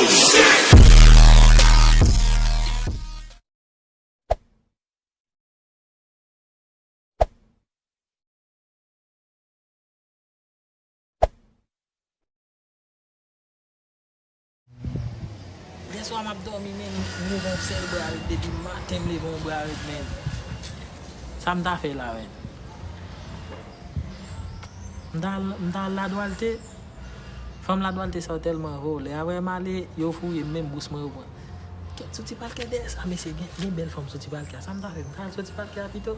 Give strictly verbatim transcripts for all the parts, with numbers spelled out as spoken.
Yèswa m ap dòmi, men, m leve yon sèl bra ret, depi maten m leve yon bra ret, men. Sa m ta fè la, men? M ta al, m ta al Ladwalte. Fanm Ladwalte sa yo tèlman vòlè. Apre m ale, yo fouye m, menm bous mwen yo pran. Kèt, soti palkè dèyè sa, mesye, gen, gen bèl fanm soti palkè a. Sa m ta fè? M ta al soti palkè a pito.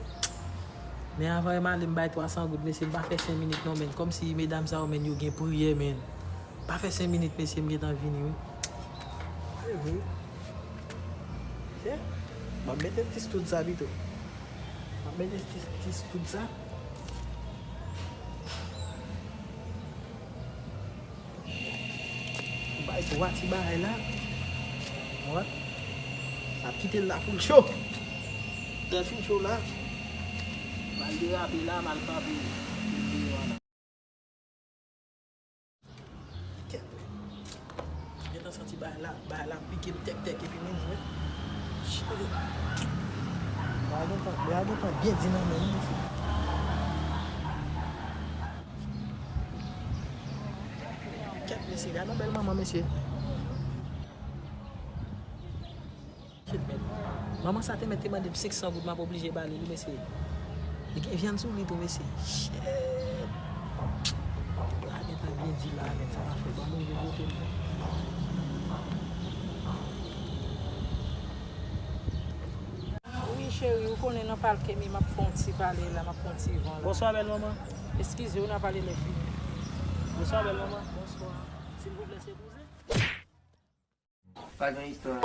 Men avan m ale, m bay twa san goud, mesye, m pa fè senk minit non, men. Kòmsi medam sa yo, men, yo gen priyè, men. Pa fè senk minit, mesye, m gentan vini, wi. Se vre. Se, m ap mete ti stud sa pito. M ap mete ti, ti stud sa. Bay twa ti bagay la. Wè. N ap kite l la pou l cho. Lè l fin cho la, m al derape la, m al kanpe. Kèt. Gentan santi bagay la, bagay la pike m tèk tèk epi menm jwe. Chale. Bagay gentan, bagay gentan byen di nan men m, mesye. Kèt, mesye, gade yon bèl manman, mesye. Shit, men. Manman sa te mèt te mande m senk san goud, m ap oblije ba li, wi, mesye. Li gen vyann sou li tou, mesye. Shit. Bagay gentan byen di la, men sa pa fè ban move kote, men. Wi, cheri, ou konnen nan palkè mi, m ap fè yon ti pale la, m ap fè yon ti van la. Bonswa, bèl manman. Eskize, ou n a pale lè fini. Bonswa, bèl manman. Bonswa. Silvouplè, se kouzen? Pa gen istwa.